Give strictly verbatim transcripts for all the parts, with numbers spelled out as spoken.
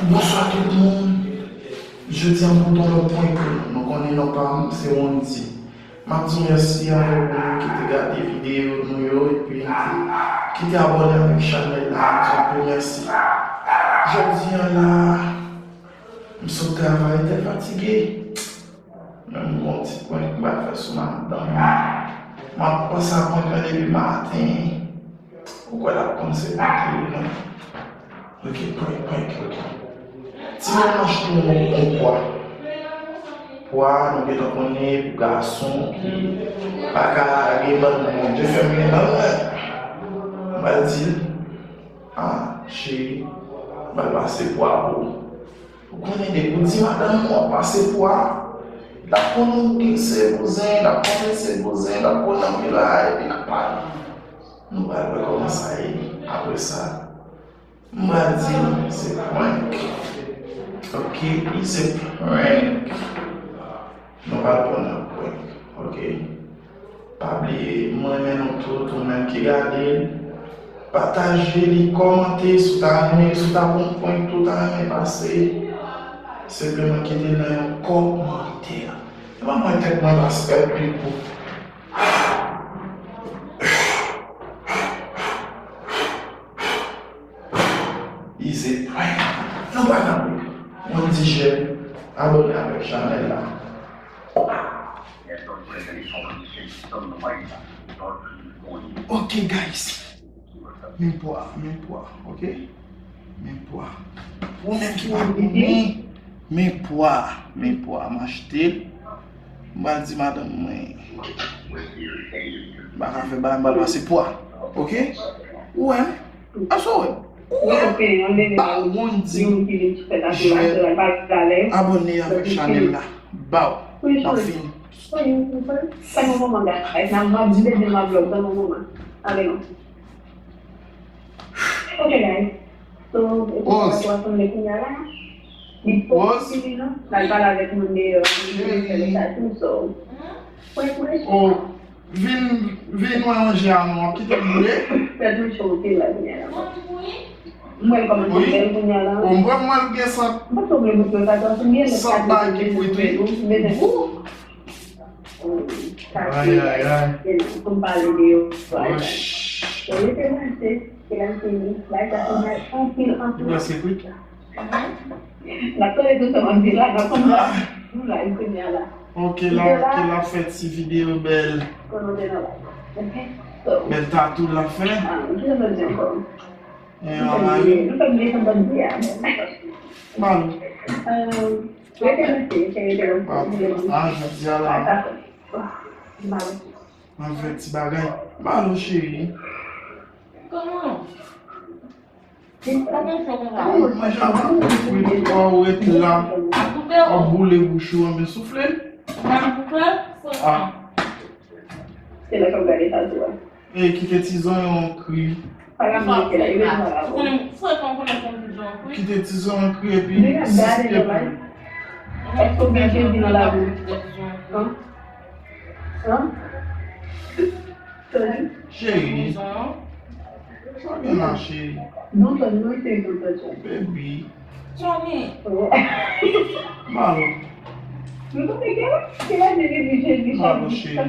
Bonswa tout moun. Jodi a m pote yon lòt prank pou nou. Nou konnen non pa m se Wendy. M ap di w mèsi avèk moun ki te gade videyo nou yo epi ki te abòne avèk chanèl la. M di w anpil mèsi. Jodi a la, m sot travay, tèt fatige. Men m gon ti prank m pral fè sou madanm mwen. M ap panse a prank lan depi maten. Ou kwè l ap panse prank li vre? Ok, prank, prank, ok. Timoun m achte yon, yon pwa. Pwa, nou gentan konnen pou gason ki pa ka gen bann Bondye fè m gen bann. M pral di l, ah, cheri, m pral pase pwa pou ou. Ou konnen depi w di madanm ou ap pase pwa, l ap konn ou se bouzen, l ap konnen se bouzen, l ap konnen anpil bagay, epi l ap pale. Nou pral wè kòman sa ye apre sa. M pral di l se prank. Ok, it's a prank. Nou pral pran nan prank, ok? Pa bliye, m renmen nou tout, ou menm ki gade l. Pataje li, kòmante si w ta renmen, si w ta gon prank tou w ta renmen pase. Senpleman kite l nan yon kòmantè. Epa mwen tèt mwen pa sèt pi kou. Easy prank. Nou pa nan prank. Mwen di jèn, abòne avèk chanèl la. Ok, guys. Men pwa, men pwa, ok? Men pwa. Ou menm ki pa konnen, men pwa, men pwa, m achte l. M pral di madanm mwen, m pa ka fè bagay, m pral pase pwa, ok? Ou wè m? Èske w wè m? Ou wè m? Ba Wendy, jèn, abòne avèk chanèl la. Baw, m ap fini. Tann yon moman, guys. N ap, m ap di bebe m ap vlog. Tann yon moman. Ale non. Ok, guys. So, epi sa pa twò sanble kounye a la. Li poko fini non. L al pale avèk moun deyò. Li vin fè lè sa tou, so. Pwen pwen. Oh, vin, vin wè manje a non. W ap kite l boule? Fè tou cho, ok, la kounye a la. Mwen kòmanse bèl kounye a la. Oh, m wè mwen gen sant. Mwen pa vle moutre sa, sa sou byen. Sant bagay ki kwit wi. Ayayay. Pou m pale de yo. Woch. Yo rete branche, se la m fini. Bagay sa fè mal anpil, anpil. Li prèske kwit. N ap tande tout sa m ap di la, n ap konn sa nou la, kounye a la. Ok, la, ok, l ap fè ti videyo bèl. Konnen w te nan la. Ok, so. Bèl tatou l ap fè. Ah, ki sa m ap di ankò? E, an mari. Nou fè m bliye sa m t ap di a. Malo. Euh, rete branche, rete branche. Ah, jodi a la. Malo. Anfèt, ti bagay. Malo, cheri. Kòman? Kòman fè konsa? Ou manje avè w, ou ret la. W ap boule bouch ou, anben soufle l. Ah. Se la k ap gade sa tou a. E kite ti zonyon kri. Kite ti zonyon kri epi sispann. Èske w gen Jezi nan lavi w? An? An? Tony? Cheri. Sa gen la, cheri? Non, Tony, non, se yon Tony. Baby. Tony. Malo. Malo, cheri.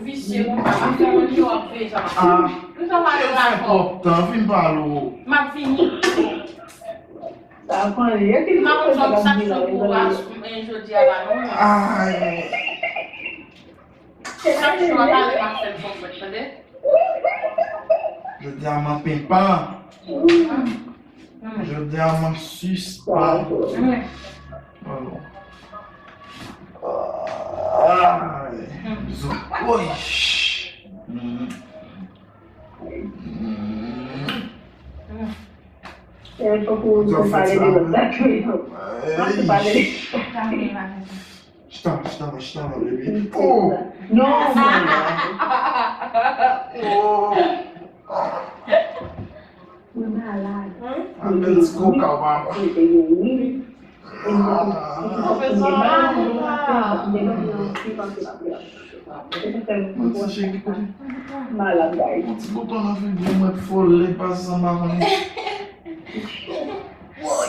Visye konsa, pa fè manje w ap veye sa. Ah, cheri, w fè twòp tan, vin pale w. M ap vini. M ap yon ti gason pou w jodi a la, non. Ay. Se sa ki w ap pale, m ap fè l konprann, tande? Jodi a m ap penpan. Jodi a m ap sispann. Pardon. Ay. Zo. Woy. Fòk ou pale de lòt bagay. Fòk ou pale de Chita, chita, chita, baby. Oh! Non, non, non. Oh! Mwen malad. Apèl ti koka, papa. Mwen te gen wi. E mwen, mwen te gen malad. Mwen ti cheri, kote? Malad, guys. Yon ti bouton nan figi mwen, fò lè pase san pa konn. Woy!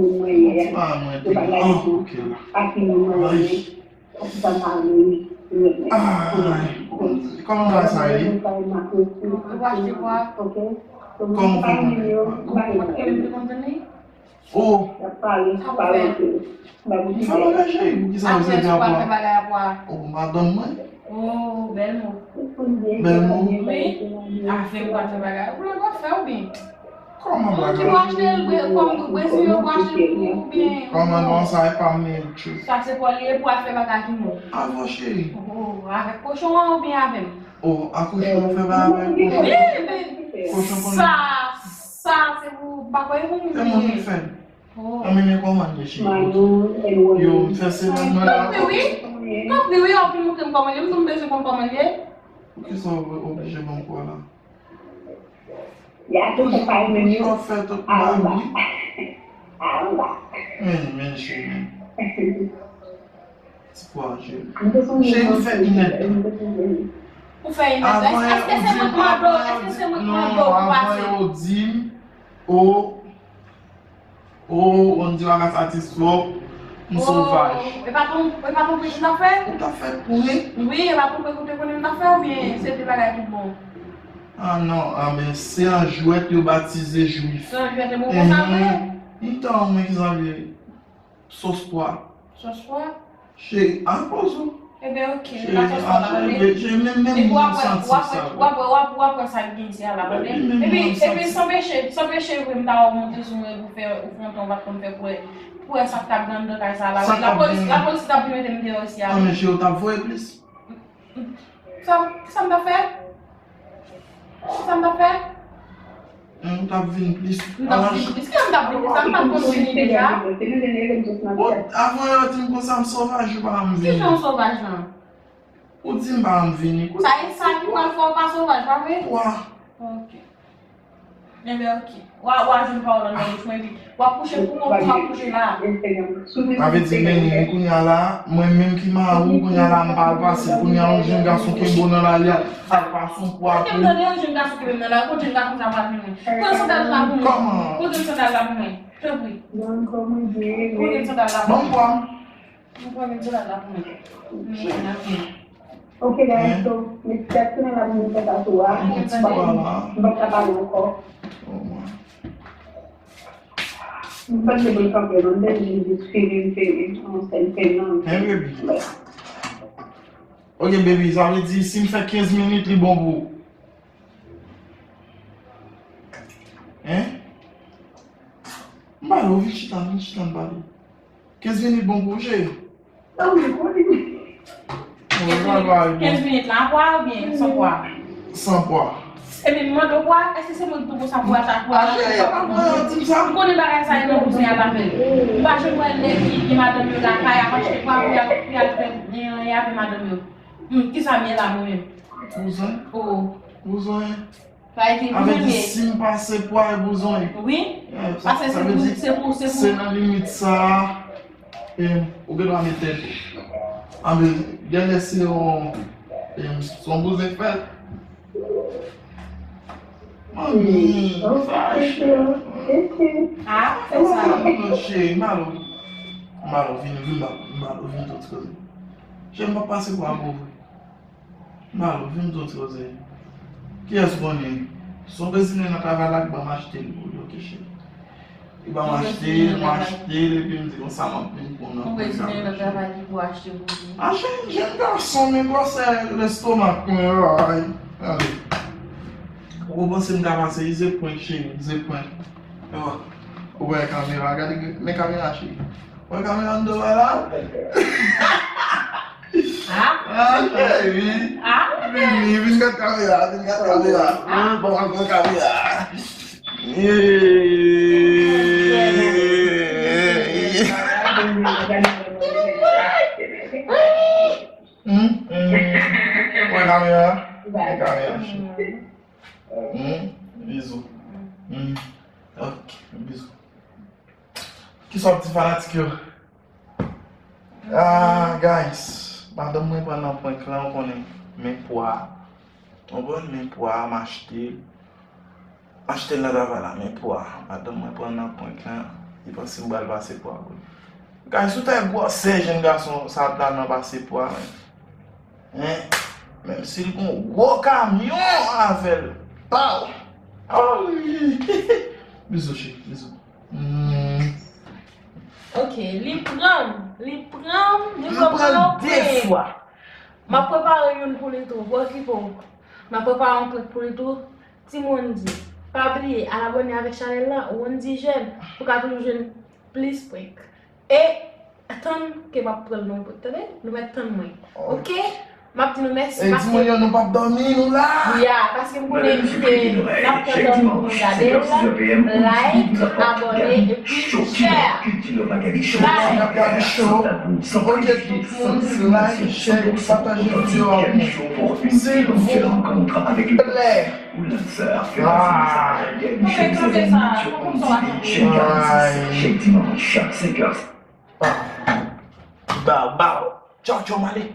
moun mwen ye a. Yo pa gade tou a ki moun mwen renmen. Sa ki pa mari renmen. Ay, kòman bagay sa ye? Ou achte pwa? Kòman ou fè konnen? Ou pa gen menm ki konn tande? Oh. Y ap pale, pale anpil. M fè bagay cheri, poukisa ou sèvi a pwa? Oh, madanm mwen. Oh, bèl mo. Bèl mo. Wi. Afè pwa fè bagay. Ou lè w ap fè oubyen? Kòman bagay? Moun ki pou achte l, bre- kòm brezilyen pou achte l pou ou oubyen? Kòman non, sa e pa m li ye, tchou. Sa se pou li ye pou al fè bagay ak moun. Avè w cheri. Oh, avèk kochon an oubyen avè m? Oh, a kochon an fè bagay avèk kochon. Wi, men kochon konn sa, sa se pou, m pa kwè e pou moun li ye. Se moun ki fè l. Oh. An men men kòman l ye cheri? Yo, m fè semèn mwen la. Tanpri wi. Tanpri wi, anpil moun te m kòman l ye. M tou m bezwen konn kòman l ye. Poukisa w oblije ban m kwa la? Ya tou se pa menm yo. Ou fè tout bagay. Men, men cheri. Ti kwa cheri. Cheri, m fè inèdtan. Ou fè inèdtan. Èske se mwen k mande w? Èske se mwen k mande w pou pase? Avan yo di m, o, o, on di w a ka satisfè w, m sovaj. E pa pou, e pa pou plis nan fè? Ou ta fè pou mwen? Wi, e pa pou mwen koute konnen m ta fè oubyen se te bagay tout bon? Ah non, ah ben, se an jwèt yo batize jwif. Se an jwèt, e bon konsa vre? M tann mwen ki sa vle. Sòs pwa. Sòs pwa? Cheri, al poze w. Ebyen, oke, cheri, la sòs pwa la, tande. Cheri, menm, menm mwen m santi sa. W ap wè, w ap wè sa k gen isi a la, tande. Epi, epi, san peche, san peche vre, m ta wè w monte sou mwen pou fè, ou fè yon tan w pa t konn fè pou wè, pou wè sa k t ap gen anndan kay sa la. Lapolis, lapolis t ap vin mete m deyò isi a. An, men cheri, w t ap voye plis. Sa, sa m t ap fè? Sa m t ap fè? Ou t ap vin plis. M t ap vin plis. Kè m t ap vin plis. Sa m pa t konn vini deja. Bon, avan yo di m konsa m sovaj, ou pa janm vini. Kijan w sovaj lan? Ou di m pa janm vini. Sa e sa ki pral fè w pa sovaj, pa vre? Kwa? Ok. Enben, ok. W a, w a jwenn pawòl anndan bouch mwen, epi w ap kouche pou kont ou, w ap kouche la. Sa vle di, men, men kounye a la, mwen menm ki mari w, kounye a la, m pa al pase. Kounye a, yon jenn gason kenbe w nan lari a, al pase yon pwa pou. Kote m tande yon jenn gason kenbe m nan lari? Kote jenn gason sa pral jwenn mwen? Pran sandal la pou mwen. Kòman? Pote sandal la pou mwen. Tanpri. Pote sandal la pou mwen. Ban m pwa m. Mwen pran mil dola la pou mwen. Mwen mete nan men. Ok, guys, so, men ti ap tounen la pou mwen fè tatou a. Mwen tande. Mwen pa ka pale ankò. Mwen pa t vle pou l kanpe non, m te jis feeling, feeling, yon sèl feeling. Hey, baby. Ok, baby, sa vle di si m fè kenz minit, li bon pou ou. Hein? M pale, ou vin chita, vin chita, m pale. Kenz minit bon pou ou, cheri? Kenz minit la, pwa oubyen san pwa? San pwa. Epi m mande w pwa, èske se mwen ki tou pou sa pwa sa pwa? A, cheri, e pa mwen yo di m sa. M konnen bagay sa e nan bouzen al avè l. M pa janm wè nèg ki gen madanm yo lakay ap achte pwa pou y al, pou y al fè anyen avè madanm yo. Hmm, kisa m ye la mwen menm? Bouzen? Oh. Bouzen. Sa vle di, si m pase pwa e bouzen. Wi. Sa vle di, se nan limit sa a, ou gen dwa met tèt ou. Anben, genlè se yon, se yon bouzen fèt. Manmi, fache. Ah, fè sa. Non, cheri, m ale. M ale, vini, vini, m ale, vini, tout koze. Cheri, m ap pase pwa pou ou. Malo, vin di w ti koze. Kiyès ou konnen? Se yon brezilyen nan travay la ki ban m achte l pou li, ok, cheri. Li ban m achte l, m achte l, epi m di konsa m ap vin pran nan. Yon brezilyen nan travay ki pou achte pou li. A, jèn, jèn gason, men gwosè lestomak mwen, ay. Gade. Ou panse m ka pase, ize prank, cheri, ize prank. Ou wè kamera, gade, men kamera, cheri. Ou wè kamera m dwe la? Ah, Ah, cheri. Vini, vin gad kamera, vin gad kamera. Bon, al pran kamera. Hmm, hmm. Wè kamera? Wè kamera, cheri. Hmm, bizou. Hmm. Ok, bizou. Kisa w ap di fanatik yo? Ah, guys, madanm mwen pran nan prank lan, ou konnen, men pwa. Ou konprann, men pwa, m achte. M achte l nan travay la, men pwa. Madanm mwen pran nan prank lan, li panse m pral pase pwa pou li. Guys, ou ta gwosè jèn gason sa ap la nan pase pwa, men. Hein? Menm si l gon gwo kamyon avè l. Pow! Ay! Bizou, cheri, bizou. Hmm. Ok, li pran m, li pran m, li pran m de fwa. M ap prepare youn pou li tou, pa okipe w. M ap prepare yon prank pou li tou. Team Wendy, pa bliye al abòne avèk chanèl la, Wendy Jeune, pou ka toujou jwenn plis prank. E tann ke m ap pran l nan prank, tande? Nou mèt tann mwen. Ok? M ap di nou mèsi. Ey, timoun yo, nou p ap dòmi, nou la. Ya, paske m konnen ke n ap pran tan pou nou gade l, like, abòne, epi share. Bye. N ap gade show. Ok, tout moun, like, share, pataje videyo a pou mwen. Silvouplè. Ah. Ay. Bow, bow. Tchaw, tchaw, m ale.